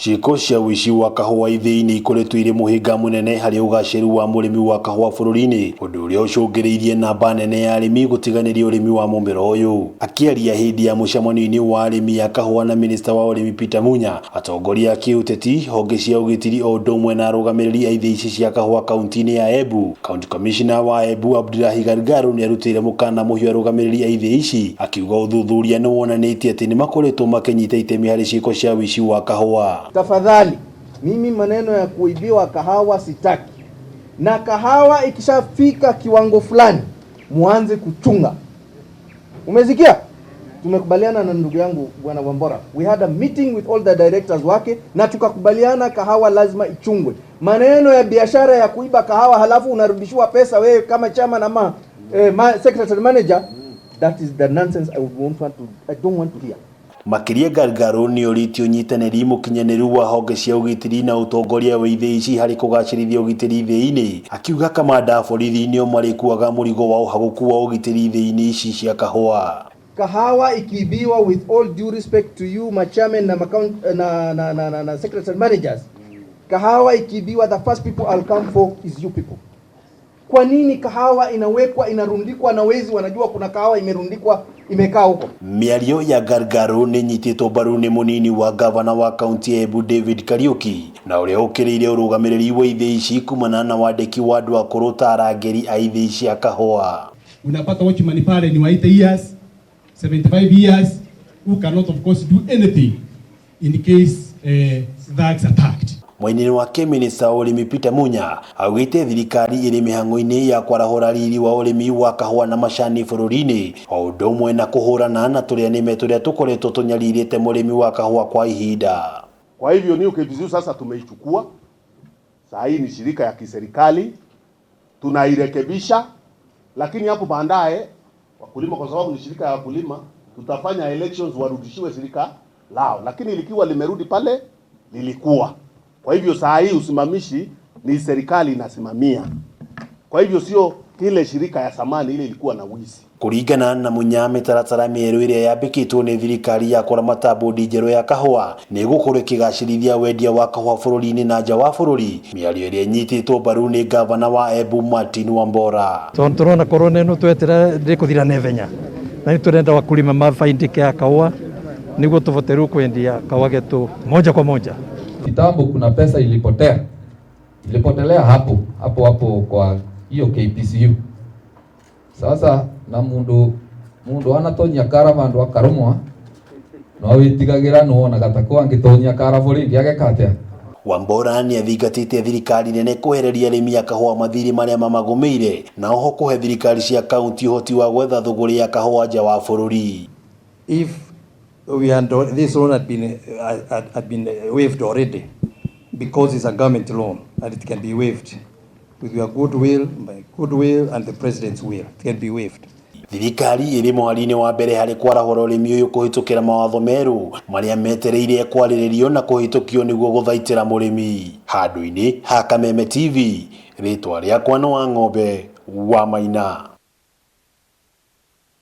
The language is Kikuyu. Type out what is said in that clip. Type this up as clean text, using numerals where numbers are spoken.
Ciĩko cia ũici wa kahũa ithĩi-inĩ ikoretwo irĩ mũhĩnga mũnene harĩ ũgacĩru wa mũrĩmi wa kahũa bũrũri-inĩ, ũndũ ũrĩa ũcũngĩrĩirie namba nene ya arĩmi gũtiganĩria ũrĩmi wa mũmera ũyũ. Akĩaria hĩndĩ ya mũcemanio-inĩ wa arĩmi a kahũa na minista wa ũrĩmi Peter Munya, atongoria a kĩũteti, honge cia ũgitĩri o ũndũ ũmwe na arũgamĩrĩri a ithĩi ici cia kahũa kaunti-inĩ ya Embu, County Commissioner wa Embu Abdulahi Gargaru nĩarutĩire mũkana mũhiũ arũgamĩrĩri a ithĩi ici, akiuga ũthuthuria nĩwonanĩtie atĩ nĩmakoretwo makĩnyita itemi harĩ ciĩko cia ũici wa kahũa. Tafadhali, mimi maneno ya kuibiwa kahawa sitaki, na kahawa ikishafika kiwango fulani muanze kuchunga. Umesikia? Tumekubaliana na ndugu yangu Bwana Wambora, we had a meeting with all the directors wake na tukakubaliana kahawa lazima ichungwe. Maneno ya biashara ya kuiba kahawa halafu unarudishiwa pesa wewe kama chama na secretary manager, that is the nonsense I would want to, I don't want to hear. Makĩria Gargaru nĩorĩtie ũnyitanĩri mũkinyanĩru wa honge cia ũgitĩri na ũtongoria wa ithĩi ici harĩ kũgacĩrithia ũgitĩri ithĩi-inĩ, akiuga kamanda a borithi nĩo marĩkuaga mũrigo wa ũhagũku wa ũgitĩri ithĩi-inĩ ici cia kahũa. Kahawa ikiibiwa, with all due respect to you ma chairman na, na, na, na, na, na secretary managers, kahawa ikiibiwa, the first people I'll come for is you people. Kwa nini kahawa inawekwa inarundikwa na wezi wanajua kuna kahawa imerundikwa imekaa huko? Mĩario ya Gargaru nĩ nyitĩtwo mbaru nĩ mũnini wa gavana wa kaunti ya Embu David Kariuki, na ũrĩa ũkĩrĩire ũrũgamĩrĩri wa ithĩi ici kumana na wandĩki wa andũ akũrũ ta arangĩri a ithĩi cia kahũa. Unapata watchman pale ni wa 80 years, 75 years, who cannot of course do anything in case thugs attacked. Mwena-inĩ wake minista wa ũrĩmi Peter Munya augĩte thirikari ĩrĩ mĩhang'o-inĩ ya kwarahũra riri wa ũrĩmi wa kahũa na macani bũrũri-inĩ, o ũndũ ũmwe na kũhũrana na tũrĩa nĩme tũrĩa tũkoretwo tũnyarirĩte mũrĩmi wa kahũa kwa ihinda. Kwa hivyo New KPCU sasa tumeichukua, saa hii ni shirika ya kiserikali, tunairekebisha, lakini hapo baadaye wakulima, kwa sababu ni shirika ya wakulima, tutafanya elections warudishiwe shirika lao, lakini likiwa limerudi pale lilikuwa. Kwa hivyo saa hii usimamishi ni serikali inasimamia, kwa hivyo sio kile shirika ya zamani ile ilikuwa na wizi. Kũringana na Munya, mĩtaratara mĩerũ ĩrĩa yambĩkĩtwo nĩ thirikari ya kũramata bũndi njerũ ya kahũa nĩ ĩgũkorwo ĩkĩgacĩrithia wendia wa kahũa bũrũri-inĩ na nja wa bũrũri, mĩario ĩrĩa ĩnyitĩtwo mbaru nĩ gavana wa Embu Martin Wambora. Tondu turona corona ino twetera ndikuthira naihenya, na ni turenda wakulima mafaidike ya kahũa niguo tuvote riu kwendia kahũa getu moja kwa moja. Kitambo kuna pesa ilipotea, ilipotelea hapo hapo hapo kwa hiyo KPCU. Sasa na mundu anatonya kara vandu akarumwa no witigagira nuwonaga ta ko angitonya karabu ringi ageka atia. Wambora nĩ athingatĩte thirikari nene kwehereria arĩmi a kahũa mathirĩ marĩa mamagũmĩire, na oho kũhe thirikari cia kaunti ũhoti wa gwetha thũgũrĩ ya kahũa nja wa bũrũri. If we had, this loan had been waived already, because it's a government loan and it can be waived with your goodwill, my goodwill and the president's will, it can be waived. Thirikari ĩrĩ mũhari-inĩ wa mbere harĩ kwarahũra ũrĩmi ũyũ kũhĩtũkĩra mawatho merũ marĩa metereire kwarĩrĩrio na kũhĩtũkio nĩguo gũthaitĩra mũrĩmi. Handũ-inĩ ha Kameme TV, rĩtwa rĩakwa nĩ wa ng'ombe wa Maina.